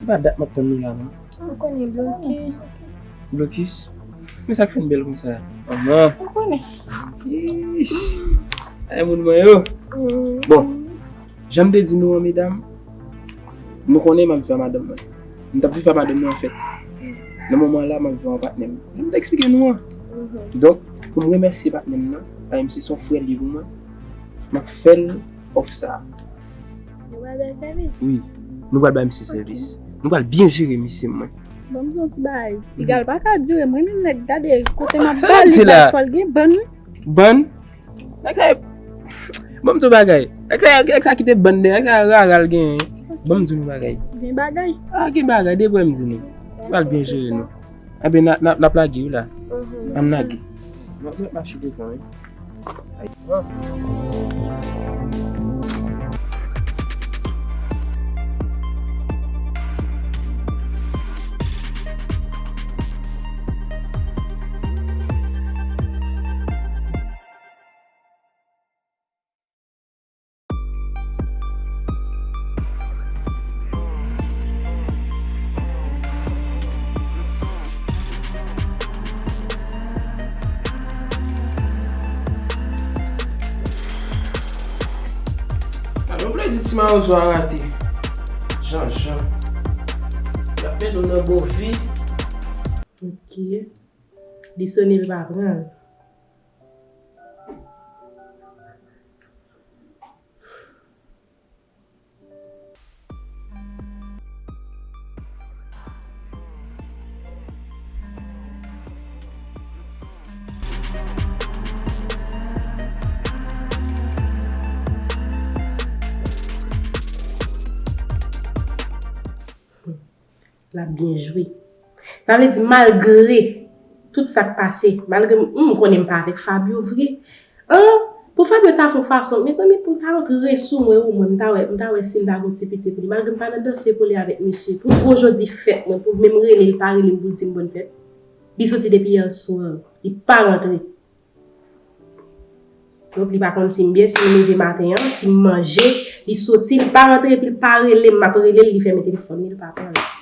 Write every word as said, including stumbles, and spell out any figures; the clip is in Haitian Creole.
Pa dat m ap tann nou la, non. Ou konnen blokis. Blokis? Men sa k fè n bèl konsa? Manman. Ou konnen. Ish. Ay, moun mwen yo. Bon, jan m te di nou an, medam, nou konnen m ap viv ak madanm mwen. M t ap viv ak madanm mwen, anfèt. Nan moman la, m ap viv ak patnè m. Jan m te eksplike nou an. Donk, pou m remèsye patnè m nan, paske misye se yon frè li ye pou mwen, m ap fè l òf sa a. Nou pral bay sèvis? Wi, nou pral bay misye sèvis. Nou pral byen jere misye, mwen. Ban m di yon ti bagay. Piga l pa ka dire, mwen menm nèg gade kote m ap Sa ba l li di la? Fò l gen bann wi. Bann? Nèg sa, ban m di yon bagay. Nèg sa, nèg sa kite bann de, nèg sa rara l genyen. Ban m di yon bagay. Gen bagay. Ah, gen bagay, depi m di nou. Nou pral byen jere nou. Enben, n a, n a, n ap lage wi la. Ann lage. Nou, nou mache devan wi. Alò, vle di ti mawozo a rate. Jan, jan. Y ap mennen w nan bon vi. Ok. Li sone, l pa pran l. L ap byen jwe. Sa vle di, malgre tout sa k pase, malgre m, m konnen m pa avèk Fabio vre, an, pou Fabio ta fè yon fason, mezanmi, pou l ta rantre sou mwen, ou mwen, m ta wè, m ta wè si m ta gon ti piti pou li. Malgre m pa nan danse kole avèk misye, pou gwo jodi fèt mwen, pou menm rele l pa rele m pou l di m bòn fèt. Li soti depi yè swa, li pa rantre. Donk, li pa konn si m byen, si m leve maten an, si m manje, li soti, li pa rantre, epi l pa rele m, m ap rele l, li fèmen telefòn li, li pa pran l.